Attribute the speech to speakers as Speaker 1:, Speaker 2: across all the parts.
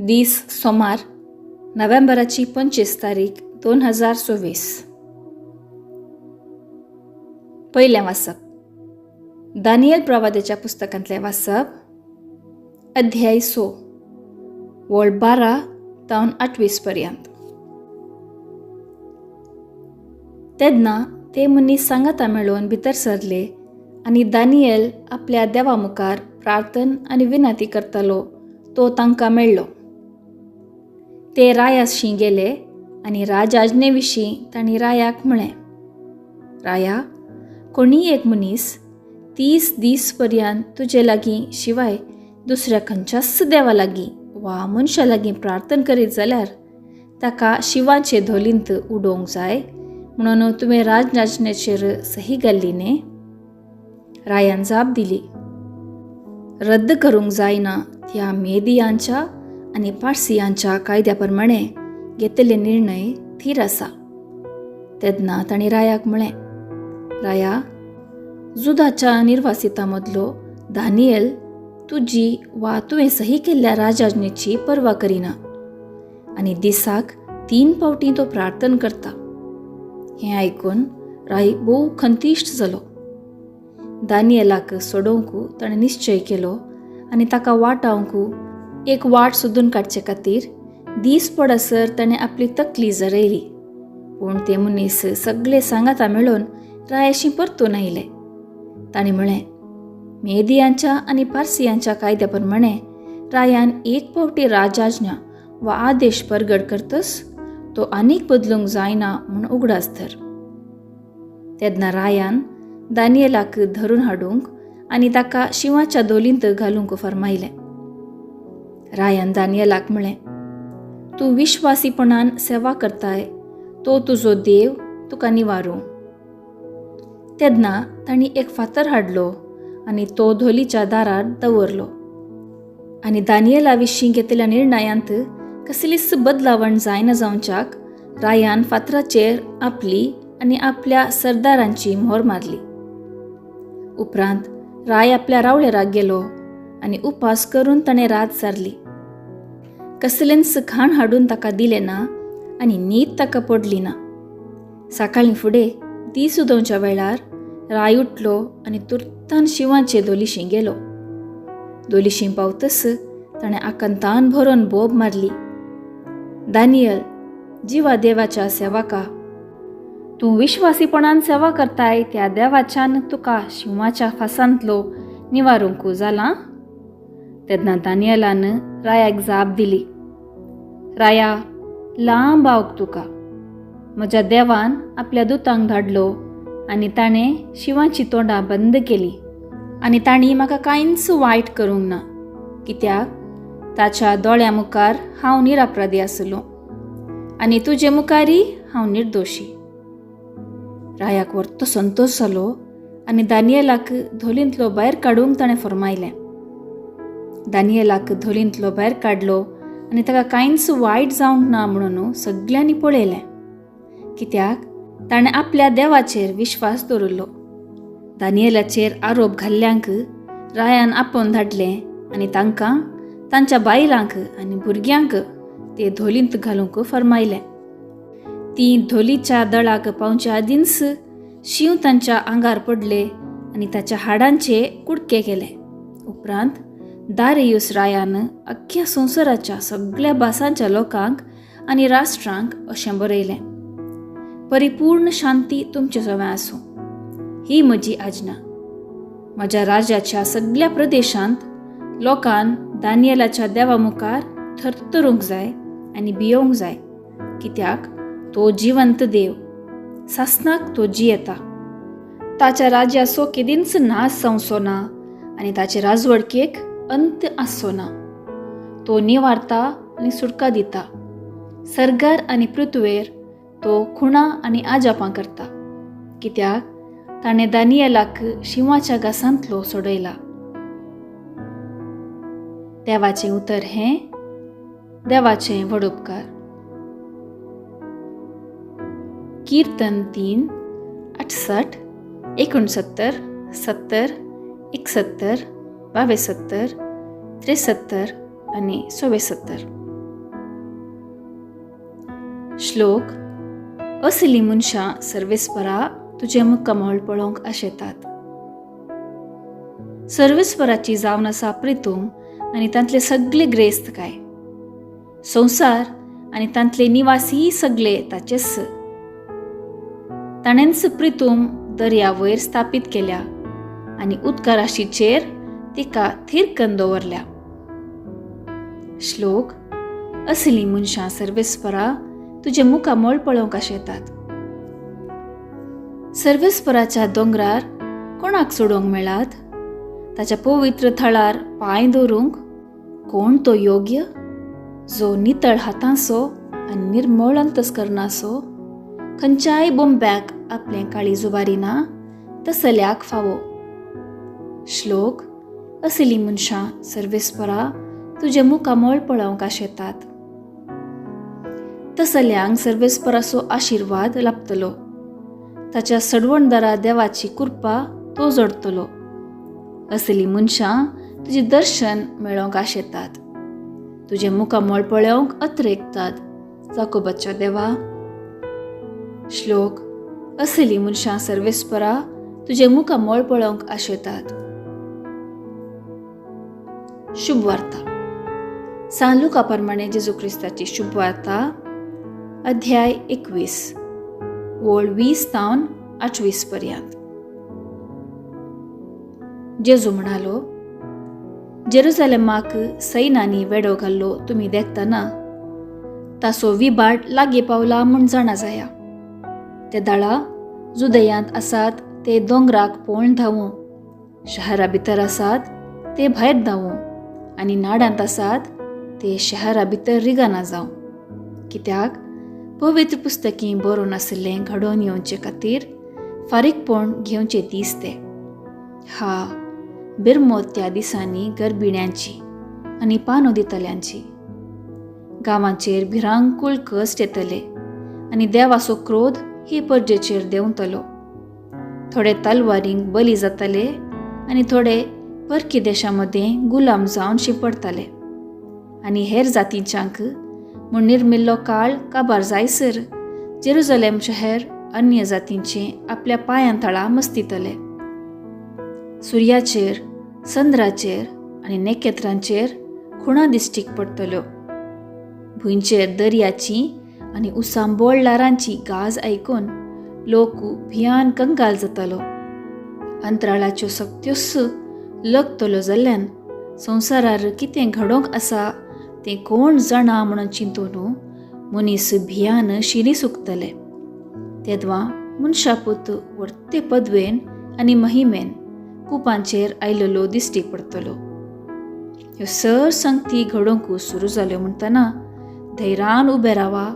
Speaker 1: दीस सोमार, नोव्हेंबराची 25 तारीख 2024. पयलें वाचप, दानियल प्रवादेच्या पुस्तकांतलें वाचप, अध्याय 6, वळ 12 तावन 28 पर्यंत. तेन्ना ते मनीस सांगाता मेळोवन भितर सरले आनी दानियल आपल्या देवा मुखार प्रार्थन आनी विनंती करतालो तो तांकां मेळ्ळो. ते रायाशी गेले आनी राजाज्ञे विशीं तांणी रायाक म्हळें, राया, कोणीय एक मनीस 30 दीस पर्यंत तुजे लागीं शिवाय दुसऱ्या खंयच्याच देवा लागीं वा मनशा लागीं प्रार्थन करीत जाल्यार ताका शिवाचे धोलींत उडोवंक जाय म्हणून तुवें राजनाजनेचेर सही घाल्ली न्ही? रायान जाप दिली, रद्द करूंक जायना त्या मेदियांच्या आनी पारसियांच्या कायद्या प्रमाणे घेतले निर्णय थीर आसा. तेन्ना तांणी रायाक म्हळें, राया, जुदाच्या निर्वासिता मदलो दानियल तुजी वा तुवें सही केल्ल्या राजाज्ञेची पर्वा करिना आनी दिसाक 3 फावटीं तो प्रार्थन करता. हें आयकून राय भोव खंतिश्ट जालो. दानियलाक सोडोवंक ताणें निश्चय केलो आनी ताका वाटावंक एक वाट सोदून काडचे खातीर दीस पडसर ताणें आपली तकली जरयली. पूण ते मनीस सगळे सांगाता मेळून रायाशी परतून आयले. तांणी म्हळें, मेदियांच्या आनी पारसियांच्या कायद्या प्रमाणे रायान एक फावटी राजाज्ञा वा आदेश परगट करतस तो आनीक बदलूंक जायना म्हूण उगडास धर. तेन्ना रायान दानियलाक धरून हाडूंक आनी ताका शिंवाच्या धोलींत घालूंक फर्मायलें. रायान दानियलाक म्हळें, तूं विश्वासीपणान सेवा करताय तो तुजो देव तुका निवारूं. तेन्ना तांणी एक फातर हाडलो आनी तो धोलीच्या दारार दवरलो आनी दानियला विशीं घेतल्या निर्णयांत कसलीच बदलावण जायना जावच्याक रायान फातराचेर आपली आनी आपल्या सरदारांची मोहर मारली. उपरांत राय आपल्या रावळेराक गेलो आनी उपास करून ताणें रात सारली. कसलेंच खाण हाडून ताका दिलें ना आनी न्हीद ताका पडली ना. सकाळीं फुडें दीस उदोवच्या वेळार राय उठलो आनी तुर्तान शिंवाचे धोलीशी गेलो. धोलीशी पावतस ताणें आकांतान भरून बोब मारली, दानियल, जिवा देवाच्या सेवका, तूं विश्वासीपणान सेवा करताय त्या देवाच्यान तुका शिंवाच्या फासांतलो निवारूंक जाला? तेन्ना दानियलान रायाक जाप दिली, राया, लांब आवक तुका. म्हज्या देवान आपल्या दुतांक धाडलो आनी ताणें शिंवाची तोंडां बंद केली आनी तांणी म्हाका कांयच वायट करूंक ना, कित्याक ताच्या दोळ्या मुखार हांव निरापराधी आसलो आनी तुजे मुखारय हांव निर्दोशी. रायाक व्हडलो संतोश जालो आनी दानियलाक धोलींतलो भायर काडूंक ताणें फर्मायलें. दानियलाक धोलींतलो भायर काडलो आनी ताका कांयच वायट जावंक ना म्हणून सगल्यांनी पळयलें, कित्याक ताणें आपल्या देवाचेर विश्वास दवरिल्लो. दानियलाचेर आरोप घाल्ल्यांक रायान आपोवन धाडलें आनी तांकां, तांच्या बायलांक आनी भुरग्यांक ते धोलींत घालूंक फर्मायलें. तीं धोलीच्या दळाक पावच्या आदींच शींव तांच्या आंगार पडले आनी ताच्या हाडांचे कुडके केले. उपरांत दारियूस रायान अख्ख्या संवसाराच्या सगळ्या भासांच्या लोकांक आनी राष्ट्रांक अशें बरयलें, परिपूर्ण शांती तुमचे सवें आसूं, ही म्हजी आज्ञा. म्हज्या राज्याच्या सगळ्या प्रदेशांत लोकान दानियलाच्या देवा मुखार थरथरूंक जाय आनी भियोवंक जाय, कित्याक तो जिवंत देव, सासनाक तो जियेता. ताच्या राज्याचो केदींच नाश जावचो ना आनी ताचे राजवडकेक अंत आसचो ना. तो निवारता आनी सुटका दिता. सर्गार आनी पृथ्वेर तो खुणा आनी आजापां करता, कित्याक ताणें दानियलाक शिंवाच्या घासांतलो सोडयला. देवाचें उतर हें देवाचें व्हड उपकार. कीर्तन 3, 68, 69, 70, 71, 72, 73 आनी 74. श्लोक असली मनशां सर्वेस्परा तुजें मुखामळ पळोवंक आशेतात. सर्वेस्पराची जावन आसा प्रितूम आनी तांतले सगळे ग्रेस्त काय. संवसार आनी तांतले निवासीय सगळे ताचेच. ताणेंच प्रितूम दर्या वयर स्थापीत केल्या आनी उदका राशीचेर तिका थीर करून दवरल्या. श्लोक असली मनशां सर्वेस्परा तुजें मुखामळ पळोवंक आशेतात. सर्वेस्पराच्या दोंगरार कोणाक सोडोवंक मेळात? ताच्या पवित्र थळार पांय दवरूंक कोण तो योग्य, जो नितळ हातांचो आनी निर्मळ अंतस्करणाचो, खंयच्याय बोंब्याक आपलें काळीज उबारिना तसल्याक फावो. श्लोक असली मनशां सर्वेस्परा तुजें मुखामळ पळोवंक आशेतात. तसल्यांक सर्वेस्पराचो आशिर्वाद लाभतलो. ताच्या सडवणदारा देवाची कृपा तो जोडतलो. असली मनशां तुजें दर्शन मेळोवंक आशेतात. तुजें मुखामळ पळोवंक अत्रेकतात जाकोबाच्या देवा. श्लोक असली मनशां सर्वेस्परा तुजें मुखामळ पळोवंक आशेतात. शुभवार्ता. सान लुका प्रमाणे जेजू क्रिस्ताची शुभवार्ता, अध्याय 21, ओळ 20 तावन 28 पर्यंत. जेजू म्हणालो, जेरुजालेमाक सैनांनी वेडो घाल्लो तुमी देखतना ताचो विबाड लागीं पावला म्हूण जाणा जाया. ते दाळा जुदयांत आसात ते दोंगराक पोळून धांवूं, शहरा भितर आसात ते भायर धांवूं आनी नाडांत आसात ते शहरा भितर रिगाना जावं. कित्याक पवित्र पुस्तकी बरोवन आशिल्लें घडोवन येवचे खातीर फारीकपण घेवचे दीस ते. हा, बिरमोत त्या दिसांनी गर्भिण्यांची आनी पानो दितल्यांची. गांवांचेर भिरांकूळ कश्ट येतले आनी देवाचो क्रोध हे परजेचेर देंवतलो. थोडे तलवारींक बली जातले आनी थोडे परकी देशां मदें गुलाम जावन शिंपडटले आनी हेर जातींच्यांक म्हूण निर्मिल्लो काळ काबार जायसर जेरुजलेम शहर अन्य जातींचें आपल्या पांयां तळा मस्तितले. सुर्याचेर, चंद्राचेर आनी नखेत्रांचेर खुणा दिश्टीक पडटल्यो. भुंयचेर दर्याची आनी उसांबोळ ल्हारांची गाज आयकून लोक भियान कंगाल जातालो. अंतराळाच्यो सक्त्योच लकतलो जाल्ल्यान संवसारार कितें घडोवंक आसा तें कोण जाणा म्हणून चिंतून मनीस भियान शिरी सुकतले. तेदवा मनशापूत व्हडते पदवेन आनी महिमेन कुपांचेर आयलेलो दिश्टी पडटलो. ह्यो सर संगती घडोवंक सुरू जाल्यो म्हणटना धैर्यान उबे रावा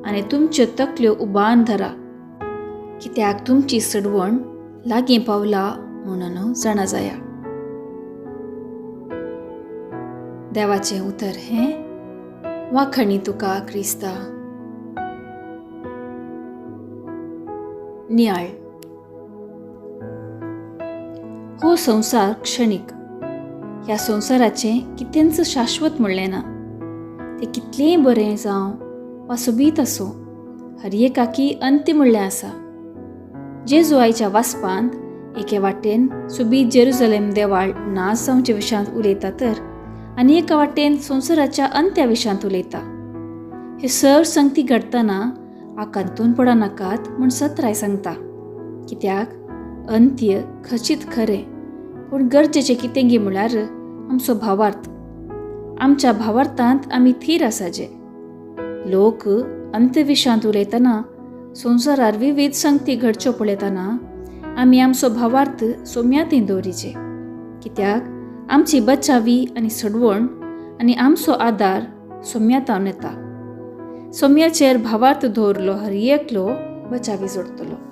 Speaker 1: आनी तुमच्यो तकल्यो उबान धरा, कित्याक तुमची सडवण लागीं पावला म्हणून जाणा जाया. देवाचें उतर हें वाखणी तुका क्रिस्ता. नियाळ. हो संवसार क्षणीक. ह्या संवसाराचें कितेंच शाश्वत म्हणलें ना. तें कितलेंय बरें जावं वा सोबीत आसूं, हर एकाकी अंत्य म्हणलें आसा. जेजू आयच्या वाचपांत एके वाटेन सोबीत जेरुजलेम देवाळ नाश जावचे विशयांत उलयता तर आनी एका वाटेन संवसाराच्या अंत्या विशयांत उलयता. हे सर संगती घडटना आकांतून पडनाकात म्हूण सत्राय सांगता. कित्याक अंत्य खचीत खरें, पूण गरजेचें कितें गी म्हळ्यार आमचो भावार्थ. आमच्या भावार्थांत आमी थीर आसाचे. लोक अंत्यविशांत उलयतना, संवसारार विविध संगती घडच्यो पळयतना आमी आमचो भावार्थ सोम्याती दवरिचे. कित्याक आमची बचावी आनी सडवण आनी आमचो आदार सोम्यातावन येता. सोम्याचेर भावार्थ दवरलो हर एकलो बचावी जोडटलो.